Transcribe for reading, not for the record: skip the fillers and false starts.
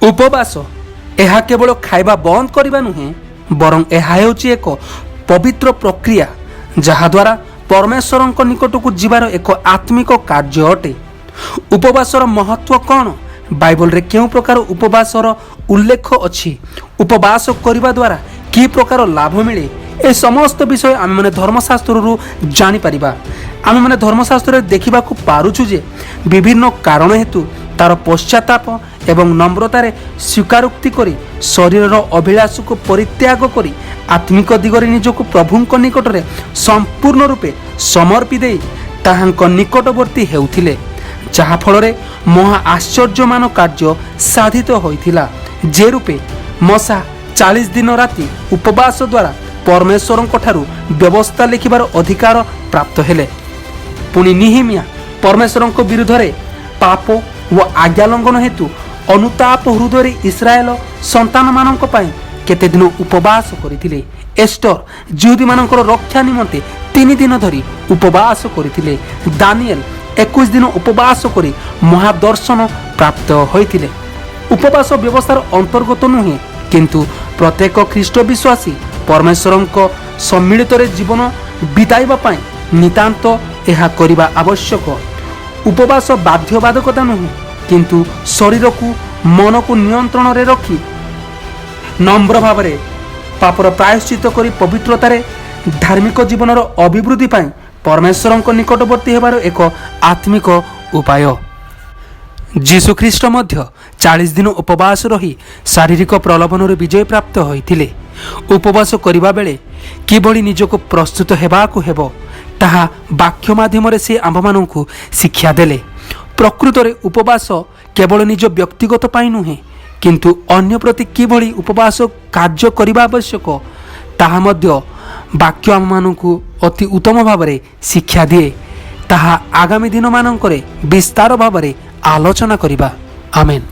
ଉପବାସ ଏହା କେବଳ ଖାଇବା ବନ୍ଦ କରିବା ନୁହେଁ, ବରଂ ଏହା ହେଉଛି ଏକ ପବିତ୍ର ପ୍ରକ୍ରିୟା, ଯାହାଦ୍ୱାରା ପରମେଶ୍ୱରଙ୍କ ନିକଟକୁ ଯିବାର ଏକ ଆତ୍ମିକ କାର୍ଯ୍ୟ ଅଟେ। ଉପବାସର ମହତ୍ଵ କ'ଣ? ବାଇବଲରେ କେଉଁ ପ୍ରକାର ଉପବାସର ଉଲ୍ଲେଖ ଅଛି? ଉପବାସ କରିବା ଦ୍ୱାରା କି ପ୍ରକାର ଲାଭ ମିଳେ? ଏ ସମସ୍ତ ବିଷୟ ଆମେମାନେ ଧର୍ମଶାସ୍ତ୍ରରୁ ଜାଣିପାରିବା। ଆମେମାନେ ଧର୍ମଶାସ୍ତ୍ରରେ ଦେଖିବାକୁ ପାରୁଛୁ ଯେ ବିଭିନ୍ନ କାରଣ ହେତୁ ତାର ପଶ୍ଚାତାପ ଏବଂ ନମ୍ରତାରେ ସ୍ୱୀକାରୋକ୍ତି କରି, ଶରୀରର ଅଭିଳାଷକୁ ପରିତ୍ୟାଗ କରି, ଆତ୍ମିକ ଦିଗରେ ନିଜକୁ ପ୍ରଭୁଙ୍କ ନିକଟରେ ସମ୍ପୂର୍ଣ୍ଣ ରୂପେ ସମର୍ପି ଦେଇ ତାହାଙ୍କ ନିକଟବର୍ତ୍ତୀ ହେଉଥିଲେ, ଯାହାଫଳରେ ମହା ଆଶ୍ଚର୍ଯ୍ୟମାନ କାର୍ଯ୍ୟ ସାଧିତ ହୋଇଥିଲା। ଯେ ରୂପେ ମୋଶା 40 ଦିନ ରାତି ଉପବାସ ଦ୍ୱାରା ପରମେଶ୍ୱରଙ୍କ ଠାରୁ ବ୍ୟବସ୍ଥା ଲେଖିବାର ଅଧିକାର ପ୍ରାପ୍ତ ହେଲେ। ପୁଣି ନିହିମିଆ ପରମେଶ୍ୱରଙ୍କ ବିରୁଦ୍ଧରେ ପାପ ଓ ଆଜ୍ଞା ଲଙ୍ଘନ ହେତୁ ଅନୁତାପ ହୃଦୟରେ ଇସ୍ରାଏଲ ସନ୍ତାନମାନଙ୍କ ପାଇଁ କେତେ ଦିନ ଉପବାସ କରିଥିଲେ। ଏଷ୍ଟର ଜିହୁଦୀମାନଙ୍କର ରକ୍ଷା ନିମନ୍ତେ 3 ଦିନ ଧରି ଉପବାସ କରିଥିଲେ। ଦାନିଏଲ 21 ଦିନ ଉପବାସ କରି ମହାଦର୍ଶନ ପ୍ରାପ୍ତ ହୋଇଥିଲେ। ଉପବାସ ବ୍ୟବସ୍ଥାର ଅନ୍ତର୍ଗତ ନୁହେଁ, କିନ୍ତୁ ପ୍ରତ୍ୟେକ ଖ୍ରୀଷ୍ଟ ବିଶ୍ୱାସୀ ପରମେଶ୍ୱରଙ୍କ ସମ୍ମିଳିତରେ ଜୀବନ ବିତାଇବା ପାଇଁ ନିତାନ୍ତ ଏହା କରିବା ଆବଶ୍ୟକ। ଉପବାସ ବାଧ୍ୟବାଧକତା ନୁହେଁ, କିନ୍ତୁ ଶରୀରକୁ ମନକୁ ନିୟନ୍ତ୍ରଣରେ ରଖି ନମ୍ର ଭାବରେ ପାପର ପ୍ରାୟଶ୍ଚିତ କରି ପବିତ୍ରତାରେ ଧାର୍ମିକ ଜୀବନର ଅଭିବୃଦ୍ଧି ପାଇଁ ପରମେଶ୍ୱରଙ୍କ ନିକଟବର୍ତ୍ତୀ ହେବାର ଏକ ଆତ୍ମିକ ଉପାୟ। ଯୀଶୁଖ୍ରୀଷ୍ଟ ମଧ୍ୟ 40 ଦିନ ଉପବାସ ରହି ଶାରୀରିକ ପ୍ରଲୋଭନରୁ ବିଜୟ ପ୍ରାପ୍ତ ହୋଇଥିଲେ। ଉପବାସ କରିବା ବେଳେ କିଭଳି ନିଜକୁ ପ୍ରସ୍ତୁତ ହେବାକୁ ହେବ, ତାହା ବାକ୍ୟ ମାଧ୍ୟମରେ ସେ ଆମ୍ଭମାନଙ୍କୁ ଶିକ୍ଷା ଦେଲେ। ପ୍ରକୃତରେ ଉପବାସ କେବଳ ନିଜ ବ୍ୟକ୍ତିଗତ ପାଇଁ ନୁହେଁ, କିନ୍ତୁ ଅନ୍ୟ ପ୍ରତି କିଭଳି ଉପବାସ କାର୍ଯ୍ୟ କରିବା ଆବଶ୍ୟକ, ତାହା ମଧ୍ୟ ବାକ୍ୟ ଆମମାନଙ୍କୁ ଅତି ଉତ୍ତମ ଭାବରେ ଶିକ୍ଷା ଦିଏ। ତାହା ଆଗାମୀ ଦିନମାନଙ୍କରେ ବିସ୍ତାର ଭାବରେ ଆଲୋଚନା କରିବା। ଆମେନ୍।